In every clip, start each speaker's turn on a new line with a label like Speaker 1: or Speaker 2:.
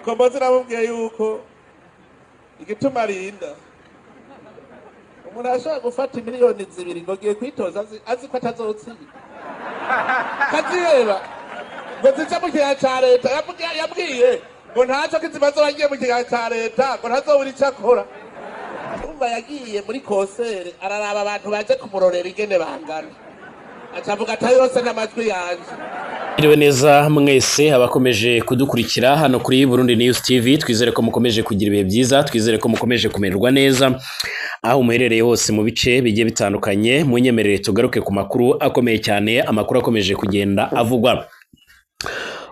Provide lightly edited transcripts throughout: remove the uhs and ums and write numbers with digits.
Speaker 1: Mukombozi namubwiye yuko igituma arinda umuntu ashobora gufata miliyoni 2 ngo agiye kwitoza azi ko atazotsinda, kaziheba ngo zice mu kigega ca leta. Yabwiye ngo ntaco kizimaze bagiye mu kigega ca leta, ngo ntazobura ico akora. Urumva yagiye muri concert, araraba abantu baje kumurorera ingene bangana, aca avuga ati: "Ayo yose n'amajwi yanje."
Speaker 2: Mwiriwe neza mwese abakomeje kudukurikira hano kuri Burundi News TV. Twizere ko mukomeje kugira ibihe byiza, twizere ko mukomeje kumererwa neza aho muherereye hose mu bice bigiye bitandukanye. Munyemerere tugaruke ku makuru akomeye cyane, amakuru akomeje kugenda avugwa.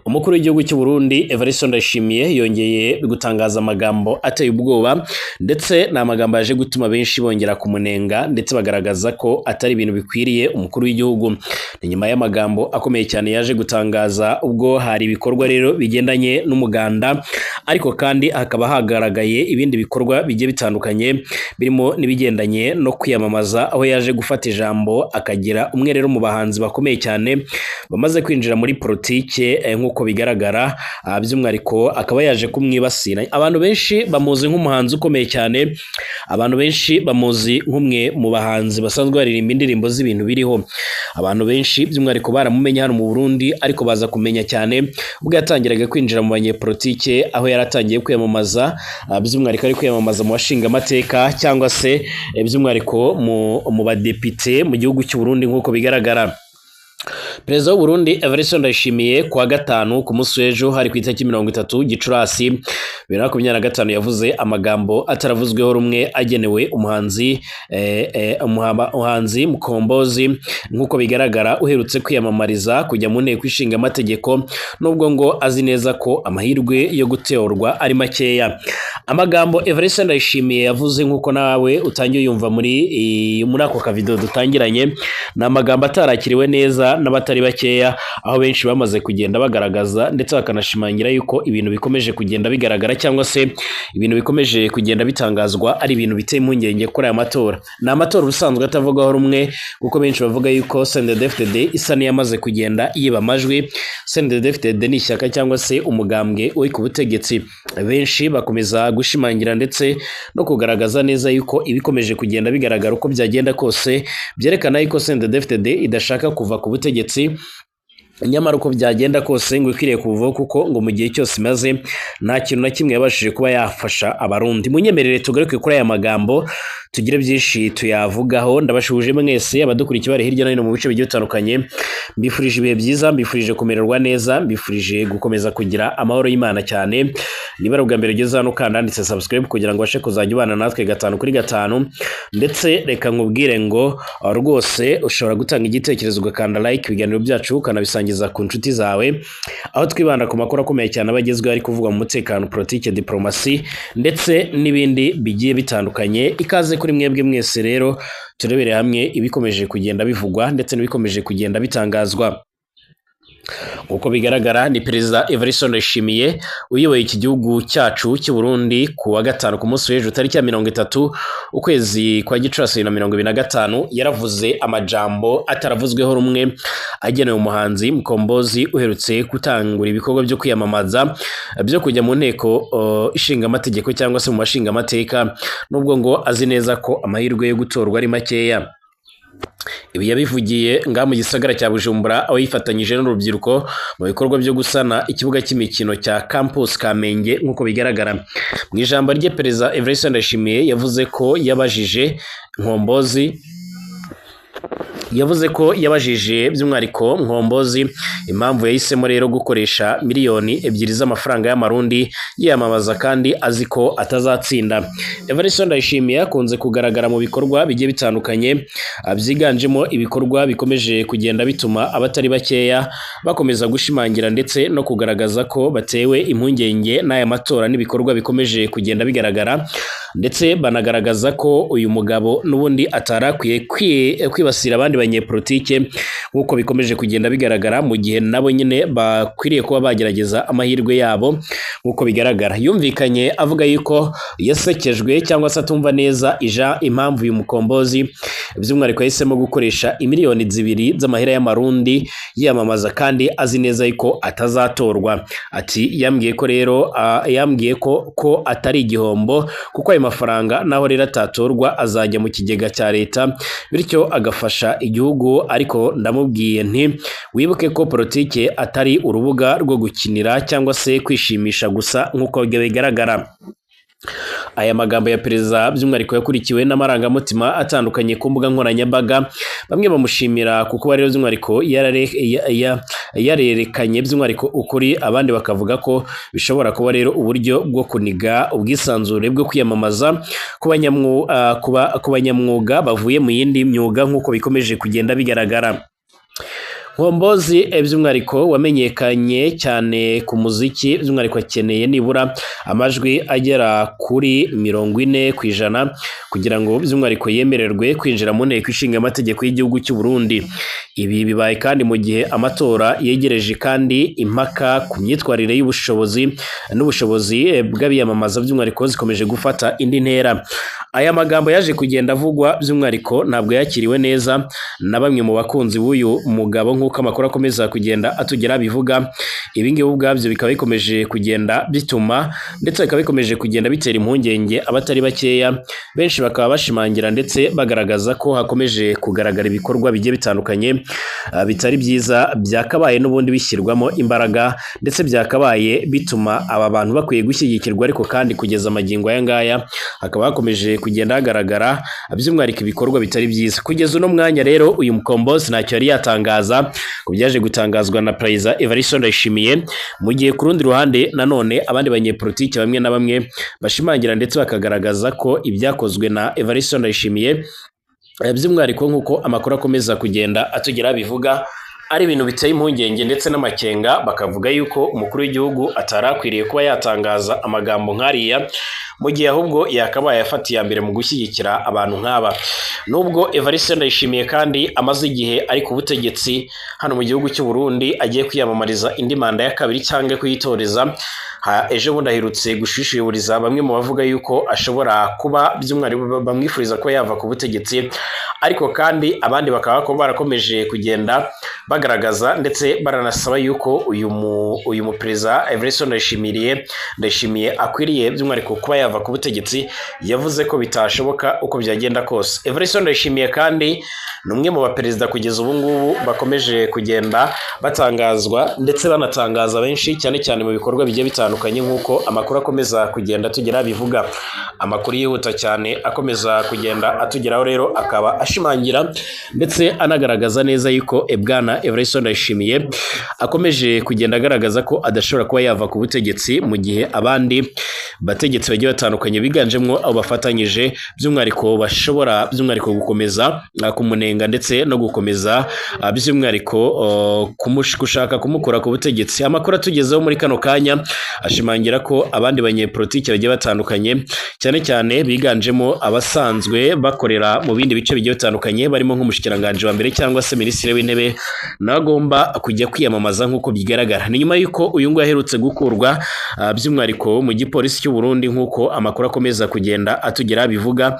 Speaker 2: Umukuru w'igihugu cy'u Burundi Evariste Ndayishimiye yongeye gutangaza amagambo ateye ubwoba, ndetse ni amagambo yaje gutuma benshi bongera kumunenga, ndetse bagaragaza ko atari ibintu bikwiriye umukuru w'igihugu. Ni nyuma y'amagambo akomeye cyane yaje gutangaza ubwo hari ibikorwa rero bigendanye n'umuganda, ariko kandi hakaba hagaragaye ibindi bikorwa bigiye bitandukanye birimo n'ibigendanye no kwiyamamaza, aho yaje gufata ijambo akagira umwe rero mu bahanzi bakomeye cyane bamaze kwinjira muri politike nk'uko bigaragara, by'umwihariko akaba yaje kumwibasira. Abantu benshi bamuzi nk'umuhanzi ukomeye cyane, abantu benshi bamuzi nk'umwe mu bahanzi basanzwe baririmba indirimbo z'ibintu biriho. Abantu benshi by'umwihariko baramumenye hano mu Burundi, ariko baza kumenya cyane ubwo yatangiraga kwinjira mu banyepolitike, aho yari atangiye kwiyamamaza, by'umwihariko ari kwiyamamaza mu bashingamateka cyangwa se by'umwihariko mu badepite mu gihugu cy'u Burundi. Nk'uko bigaragara, Perezida w'u Burundi Evariste Ndayishimiye kuwa gatanu, ku munsi w'ejo, hari ku itariki 30 Gicurasi 2025, yavuze amagambo ataravuzweho rumwe agenewe umuhanzi Mukombozi, nk'uko bigaragara uherutse kwiyamamariza kujya mu nteko ishinga amategeko, nubwo ngo azi neza ko amahirwe yo gutorwa ari makeya. Amagambo Evariste Ndayishimiye yavuze, nk'uko nawe utangiye uyumva muri ako kavideo dutangiranye, ni amagambo atarakiriwe neza n'abatari bakeya, aho benshi bamaze kugenda bagaragaza ndetse bakanashimangira yuko ibintu bikomeje kugenda bigaragara cyangwa se ibintu bikomeje kugenda bitangazwa ari ibintu biteye impungenge kuri aya matora. Ni amatora ubusanzwe atavugwaho rumwe, kuko benshi bavuga yuko CNDD-FDD isa n'iyamaze kugenda yiba amajwi. CNDD-FDD ni ishyaka cyangwa se umugambwe uri ku butegetsi. Benshi bakomeza gushimangira ndetse no kugaragaza neza yuko ibikomeje kugenda bigaragara, uko byagenda kose, byerekana yuko CNDD-FDD idashaka kuva ku butegetsi, nyamara uko byagenda kose ngo ikwiriye kuvaho, kuko ngo mu gihe cyose imaze nta kintu na kimwe yabashije kuba yafasha Abarundi. Munyemerere tugaruke kuri aya magambo, tugire byinshi tuyavugaho. Ndabashuhuje mwese abadukurikiye bari hirya no hino mu bice bigiye bitandukanye, mbifurije ibihe byiza, mbifurije kumererwa neza, mbifurije gukomeza kugira amahoro y'Imana cyane. Niba ari ubwa mbere ugeze hano, ukanda handitse subscribe kugira ngo ubashe kuzajya ubana natwe gatanu kuri gatanu. Ndetse reka nkubwire ngo rwose ushobora gutanga igitekerezo, ugakanda like ibiganiro byacu, ukanabisangiza ku nshuti zawe, aho twibanda ku makuru akomeye cyane aba agezweho ari kuvugwa mu mutekano, politike, diplomasi ndetse n'ibindi bigiye bitandukanye. Ikaze kuri mwebwe mwese rero, turebere hamwe ibikomeje kugenda bivugwa ndetse n'ibikomeje kugenda bitangazwa. Nk'uko bigaragara, ni Perezida Evariste Ndayishimiye uyoboye iki gihugu cyacu cy'u Burundi. Ku wa gatanu, ku munsi w'ejo, tariki ya 30 ukwezi kwa Gicurasi 2025, yaravuze amajambo ataravuzweho rumwe agenewe umuhanzi Mukombozi uherutse gutangura ibikorwa byo kwiyamamaza byo kujya mu nteko ishinga amategeko cyangwa se mu bashingamateka, nubwo ngo azi neza ko amahirwe yo gutorwa ari makeya. Ibi yabivugiye ngaha mu gisagara cya Bujumbura, aho yifatanyije n'urubyiruko mu bikorwa byo gusana ikibuga cy'imikino cya Campus Kamenge. Nk'uko bigaragara mu ijambo rye, Perezida Evariste Ndayishimiye yavuze ko yabajije by'umwihariko Nkombozi impamvu yahisemo rero gukoresha miliyoni 2 z'amafaranga y'Amarundi yiyamamaza kandi azi ko atazatsinda. Evariste Ndayishimiye akunze kugaragara mu bikorwa bigiye bitandukanye, byiganjemo ibikorwa bikomeje kugenda bituma abatari bakeya bakomeza gushimangira ndetse no kugaragaza ko batewe impungenge n'aya matora n'ibikorwa bikomeje kugenda bigaragara. ndetse banagaragaza ko uyu mugabo n'ubundi atarakwiye kwibasira abandi banyepolitike nk'uko bikomeje kugenda bigaragara, mu gihe nabo nyine bakwiriye kuba bagerageza amahirwe yabo nk'uko bigaragara. Yumvikanye avuga yuko yasekejwe cyangwa se atumva neza ija impamvu uyu Mukombozi by'umwihariko yahisemo gukoresha imiliyoni 2 z'amahera y'amarundi yiyamamaza kandi azi neza yuko atazatorwa. Ati yambwiye ko rero yambwiye ko atari igihombo kuko ayo mafaranga naho rero atatorwa azajya mu kigega cya leta bityo agafasha igihugu, ariko ndamubwiye nti wibuke ko politike atari urubuga rwo gukinira cyangwa se kwishimisha gusa nk'uko bigaragara. Aya magambo ya perezida by'umwihariko yakurikiwe n'amarangamutima atandukanye ku mbuga nkoranyambaga, bamwe bamushimira kuko rero by'umwihariko yarerekanye by'umwihariko ukuri, abandi bakavuga ko bishobora kuba rero uburyo bwo kuniga ubwisanzure bwo kwiyamamaza ku banyamwuga bavuye mu yindi myuga nk'uko bikomeje kugenda bigaragara. Nkombozi by'umwihariko wamenyekanye cyane ku muziki, by'umwihariko akeneye nibura amajwi agera kuri 40% kugira ngo by'umwihariko yemererwe kwinjira mu nteko ishinga amategeko y'igihugu cy'u Burundi. Ibi bibaye kandi mu gihe amatora yegereje kandi impaka ku myitwarire y'ubushobozi n'ubushobozi bw'abiyamamaza by'umwihariko zikomeje gufata indi ntera. Aya magambo yaje kugenda avugwa by'umwihariko ntabwo yakiriwe neza na bamwe mu bakunzi b'uyu mugabo nk'uko amakuru akomeza kugenda atugera bivuga. Ibi ngibi ubwabyo bikaba bikomeje kugenda bituma ndetse bikaba bikomeje kugenda bitera impungenge abatari bakeya, benshi bakaba bashimangira ndetse bagaragaza ko hakomeje kugaragara ibikorwa bigiye bitandukanye bitari byiza byakabaye n'ubundi bishyirwamo imbaraga ndetse byakabaye bituma aba bantu bakwiye gushyigikirwa, ariko kandi kugeza amagingo aya ngaya hakaba hakomeje kugenda hagaragara by'umwihariko ibikorwa bitari byiza. Kugeza uno mwanya rero uyu Mukombozi ntacyo yari yatangaza ku byaje gutangazwa na Perezida Evariste Ndayishimiye, mu gihe ku rundi ruhande nanone abandi banyepolitike bamwe na bamwe bashimangira ndetse bakagaragaza ko ibyakozwe na Evariste Ndayishimiye by'umwihariko nk'uko amakuru akomeza kugenda atugera bivuga ari ibintu biteye impungenge ndetse n'amakenga, bakavuga yuko umukuru w'igihugu atarakwiriye kuba yatangaza amagambo nk'ariya, mu gihe ahubwo yakabaye afata iya mbere mu gushyigikira abantu nk'aba. Nubwo Evariste Ndayishimiye kandi amaze igihe ari ku butegetsi hano mu gihugu cy'u Burundi, agiye kwiyamamariza indi manda ya kabiri cyangwa kuyitoreza, ejo bundi aherutse gushishiburiza bamwe mu bavuga yuko ashobora kuba by'umwihariko bamwifuriza ko yava ku butegetsi, ariko kandi abandi bakaba barakomeje kugenda bagaragaza ndetse baranasaba yuko uyu muperezida Evariste Ndayishimiye akwiriye by'umwihariko kuba yava ku butegetsi. Yavuze ko bitashoboka uko byagenda kose. Evariste Ndayishimiye kandi ni umwe mu baperezida kugeza ubu ngubu bakomeje kugenda batangazwa ndetse banatangaza benshi cyane cyane mu bikorwa bigiye bitandukanye nk'uko amakuru akomeza kugenda atugera bivuga. Amakuru yihuta cyane akomeza kugenda atugeraho rero akaba ashimangira ndetse anagaragaza neza yuko Bwana Evariste Ndayishimiye akomeje kugenda agaragaza ko adashobora kuba yava ku butegetsi, mu gihe abandi bategetsi bagiye batandukanye biganjemo abo bafatanyije by'umwihariko bashobora by'umwihariko gukomeza kumunenga ndetse no gukomeza by'umwihariko gushaka kumukura ku butegetsi. Amakuru atugezeho muri kano kanya ashimangira ko abandi banyepolitike bagiye batandukanye cyane cyane biganjemo abasanzwe bakorera mu bindi bice bigiye bitandukanye barimo nk'umushikiranganje wa mbere cyangwa se minisitiri w'intebe nagomba kujya kwiyamamaza nk'uko bigaragara. Ni nyuma y'uko uyu nguyu aherutse gukurwa by'umwihariko mu gipolisi cy'u Burundi nk'uko amakuru akomeza kugenda atugera bivuga,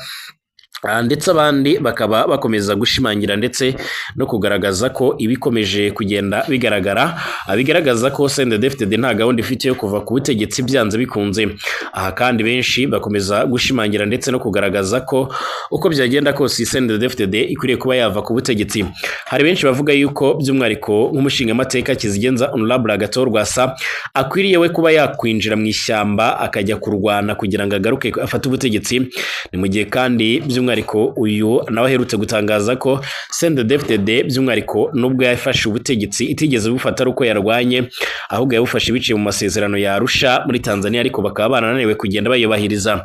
Speaker 2: ndetse abandi bakaba bakomeza gushimangira ndetse no kugaragaza ko ibikomeje kugenda bigaragara bigaragaza ko CNDD-FDD nta gahunda ifite yo kuva ku butegetsi byanze bikunze. Aha kandi benshi bakomeza gushimangira ndetse no kugaragaza ko uko byagenda kose CNDD-FDD ikwiriye kuba yava ku butegetsi. Hari benshi bavuga yuko by'umwihariko nk'umushingamateka Kizigenza Honorable Agathon Rwasa akwiriye we kuba yakwinjira mu ishyamba akajya kurwana kugira ngo agaruke afate ubutegetsi. Ni mu gihe kandi By'umwihariko uyu nawe aherutse gutangaza ko CNDD-FDD by'umwihariko nubwo yafashe ubutegetsi itigeze bufata ari uko yarwanye, ahubwo yabufashe biciye mu masezerano ya Arusha muri Tanzania, ariko bakaba barananiwe kugenda bayubahiriza.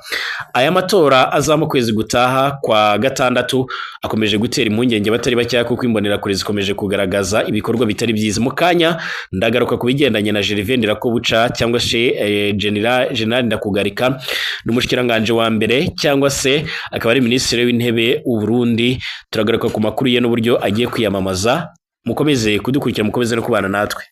Speaker 2: Aya matora azaba mu kwezi gutaha kwa gatandatu akomeje gutera impungenge abatari bakeya, kuko imbonerakure zikomeje kugaragaza ibikorwa bitari byiza. Mu kanya ndagaruka ku bigendanye na Gervais Ndirakobuca cyangwa se General Ndakugarika, ni umushikiranganji wa mbere cyangwa se akaba ari minisitiri w'intebe w'u Burundi. Turagaruka ku makuru ye n'uburyo agiye kwiyamamaza. Mukomeze kudukurikira, mukomeze no kubana natwe.